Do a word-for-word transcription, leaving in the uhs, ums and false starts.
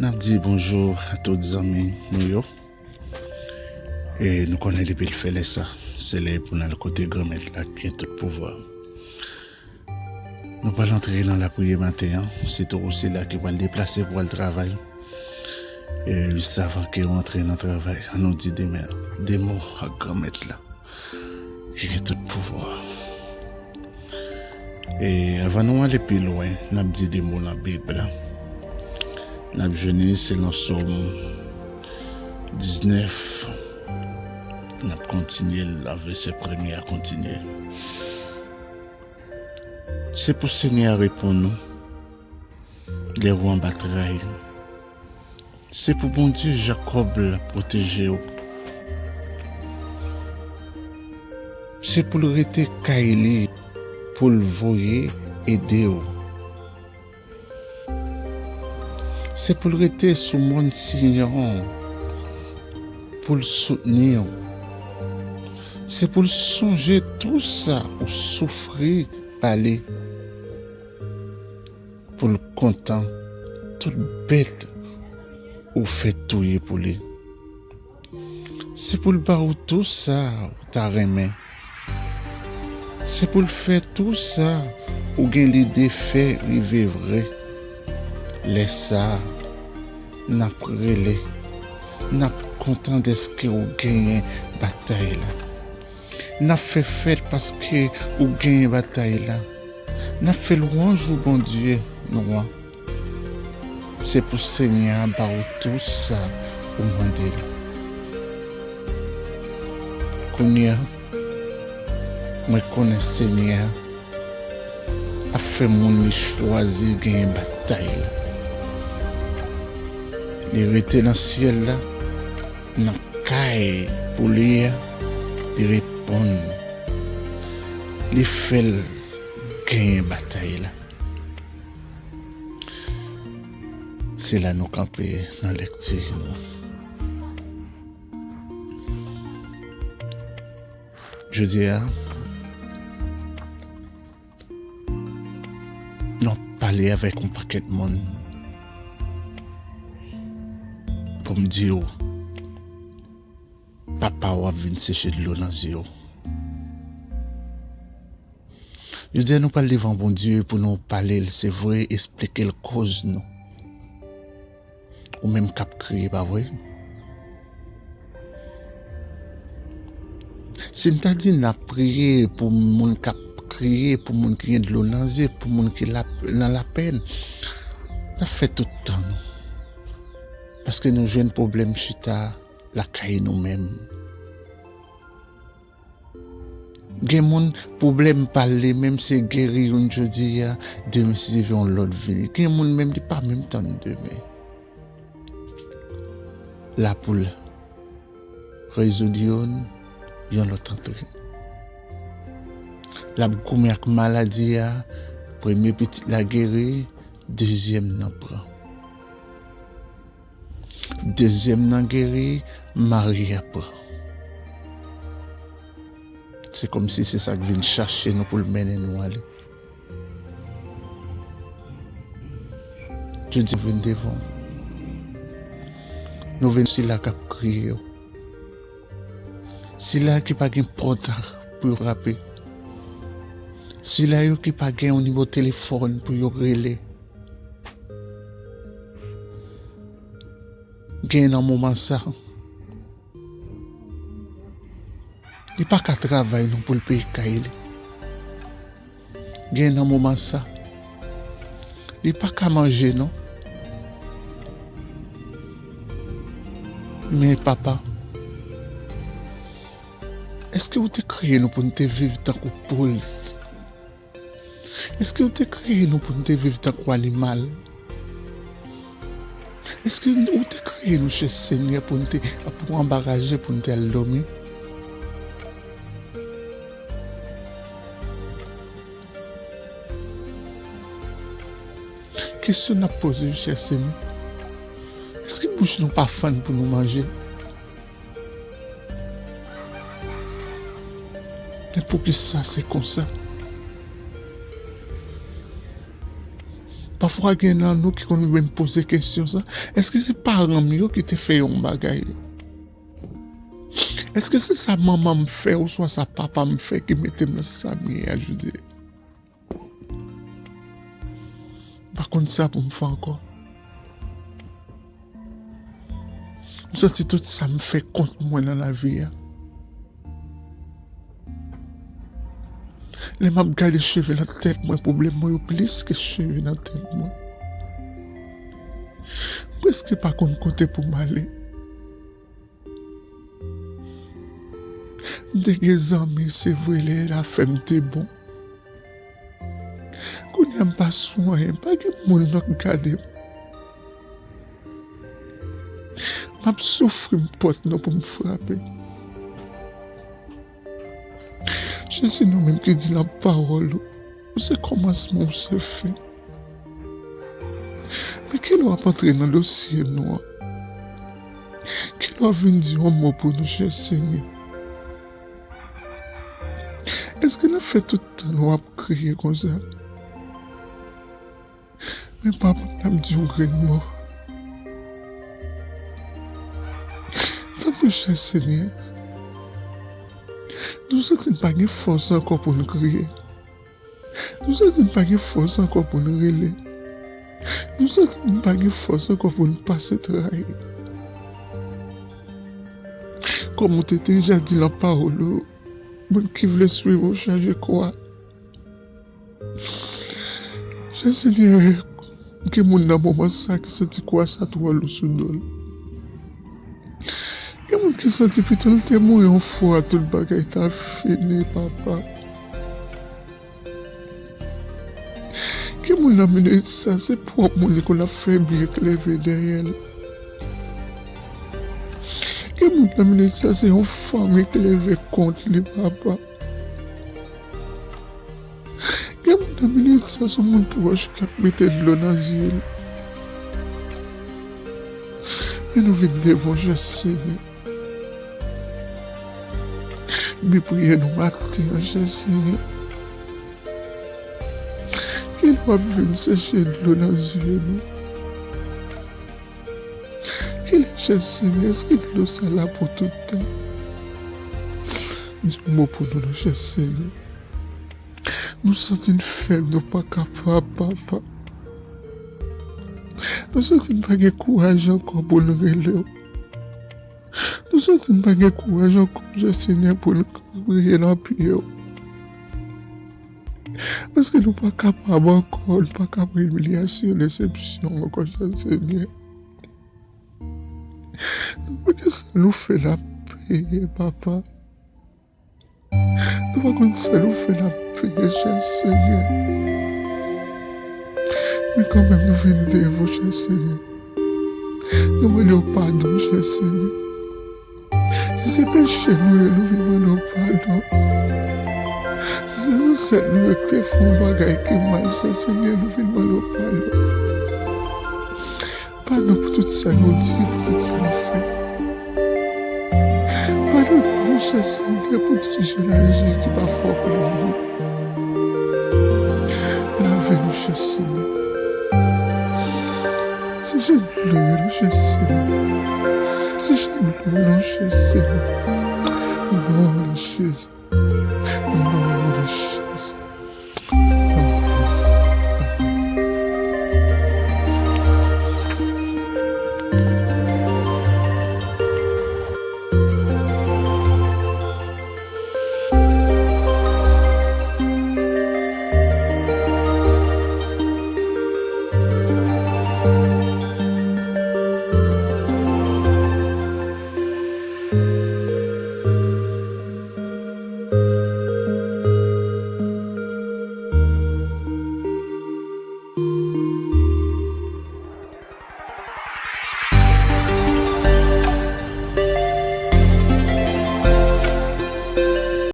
N ap di bonjou a tout zanmi nou yo. E nou konnen depi l fè lè sa, se lè pou n al kote Granmèt la ki gen tout pouvwa. Nou pral antre nan lapriyè maten an, sitou pou sila ki pral deplase pou al travay. E jis avan ke w antre nan travay, ann nou di de mo, de mo ak Granmèt la ki gen tout pouvwa. E anvan nou ale pi lwen, n ap di de mo nan Bib la. N ap jwenn li selon Sòm diznèf. N ap kontinye l, la vèsè premye a kontinye. Se pou Senyè a reponn ou lè ou anba tray. Se pou Bondye Jakòb la pwoteje w. Se pou l rete kay li, pou l voye ede w. Se pou l rete sou mòn Siyon, pou l soutni w. Se pou l sonje tou sa ou soufri pa li, pou l kontan tout bèt ou fè touye pou li. Se pou l ba ou tou sa ou ta renmen. Se pou l fè tou sa ou gen lide fè rive vre. Lè sa a, n ap rele, n ap kontan dèske ou genyen batay la. N ap fè fèt paske ou genyen batay la. N ap fè lwanj ou Bondye nou an. Se pou Senyè a ba ou tou sa ou mande l. Kounye a, mwen konnen Senyè a ap fè moun li chwazi genyen batay la. Li rete nan syèl la, nan kay pou li a, li reponn. Li fè l genyen batay la. Se la nou kanpe nan lekti nou. Jodi a, nou pale avèk yon pakèt moun pou m di w, Papa w ap vin seche dlo nan zye w. Jodi a, nou pral devan Bondye pou nou pale l, se vre, esplike l koz nou. Ou menm k ap kriye, pa vre? Si n ta di n ap priye pou moun k ap kriye, pou moun ki gen dlo nan zye, pou moun ki lap-, nan lapenn, n ap fè tout tan nou. Paske nou jwenn pwoblèm chita lakay nou menm. Gen moun, pwoblèm pa l li menm se geri youn jodi a, demen si Dye vle yon lòt vini. Gen moun menm li pa menm tann demen. La pou l rezoud youn, yon lòt antre. L ap goumen ak maladi a, premye pitit la geri, dezyèm nan pran. Dezyèm nan geri, mari a pran. Se kòmsi se sa k vin chache nou pou l mennen nou ale. Jodi a vin devan w. Nou vin sila k ap kriye yo. Sila ki pa gen pòt pou yo frape. Sila yo ki pa gen yon nimewo telefòn pou yo rele. Gen nan moman sa, li pa ka travay non pou l peye kay li. Gen nan moman sa, li pa ka manje non. Men papa, èske ou te kreye nou pou n te viv tankou poul? Èske ou te kreye nou pou n te viv tankou animal? Èske ou te kreye nou, chè Senyè, pou n te, pou anba raje, pou n te al dòmi? Kesyon n ap poze w, chè Senyè, èske bouch nou pa fann pou nou manje? Men poukisa se konsa? Pa Pafwa gen nan nou ki konn menm poze kesyon sa, èske se paran m yo ki te fè yon bagay? Èske se sa manman m fè oswa sa papa m fè ki mete m nan sa m ye a jodi? M pa konn sa pou m fè ankò. M santi tout sa m fè kont mwen nan lavi a. Lè m ap gade cheve nan tèt mwen, pwoblèm mwen yo plis ke cheve nan tèt mwen. M prèske pa konn kote pou m ale. M te gen zanmi, se vre, lè afè m te bon. Kounye a m pa sou anyen, pa gen moun nan k gade m. M ap soufri, m pot non pou m frape. Jezi, nou menm ki di nan pawòl ou, ou se kòmansman, ou se fen. Men kilè w ap antre nan dosye nou an? Kilè w ap vin di yon mo pou nou, chè Senyè? Èske n ap fè tout tan nou ap kriye konsa? Men papa, n ap di yon grenn mo. Tanpri, chè Senyè, nou santi n pa gen fòs ankò pou n kriye. Nou santi n pa gen fòs ankò pou n rele. Nou santi n pa gen fòs ankò pou n pase tray. Kòm ou te deja di nan pawòl ou, moun ki vle swiv ou chaje kwa. Chè Senyè, gen moun nan moman sa ki santi kwa sa twò lou sou do l. Gen moun ki santi pito l te mouri yon fwa, tout bagay ta fini, papa. Gen moun nan minit sa, se pwòp moun li konn ap fè byen k leve dèyè l. Gen moun nan minit sa, se yon fanmi k leve kont li, papa. Gen moun nan minit sa, se yon moun pwòch k ap mete dlo nan zye l. Men nou vin devan w, chè Senyè. Men priyè nou maten an, chè Senyè. Kilè w ap vin seche dlo nan zye nou? Kilè, chè Senyè, èske dlo sa la pou tout tan? Di yon mo pou nou non, chè Senyè. Nou santi n fèb, nou pa kapab, papa. Nou santi n pa gen kouraj ankò pou n rele w. Nou santi n pa gen kouraj ankò, chè Senyè, pou n kriye nan pye w. Paske nou pa kapab ankò, nou pa ka pran imilyasyon, desepsyon ankò, chè Senyè. Nou konnen sa nou fè l ap peye, papa. Nou pa konn sa nou fè l ap peye, chè Senyè. Men kanmenm, nou vin devan w, chè Senyè. Nou mande w padon, chè Senyè. Si se peche nou ye, nou vin mande w padon. Si se zansèt nou yo ki te fè yon bagay ki mal, chè Senyè, nou vin mande w padon. Padon pou tout sa nou di, pou tout sa nou fè. Padone nou, chè Senyè, pou tout jan n aji ki pa fè w plezi. Lave nou, chè Senyè. Seche dlo yo, non, chè Senyè. Seche dlo yo, non, chè Senyè. Non, non, Jezi. Non, non, Jezi.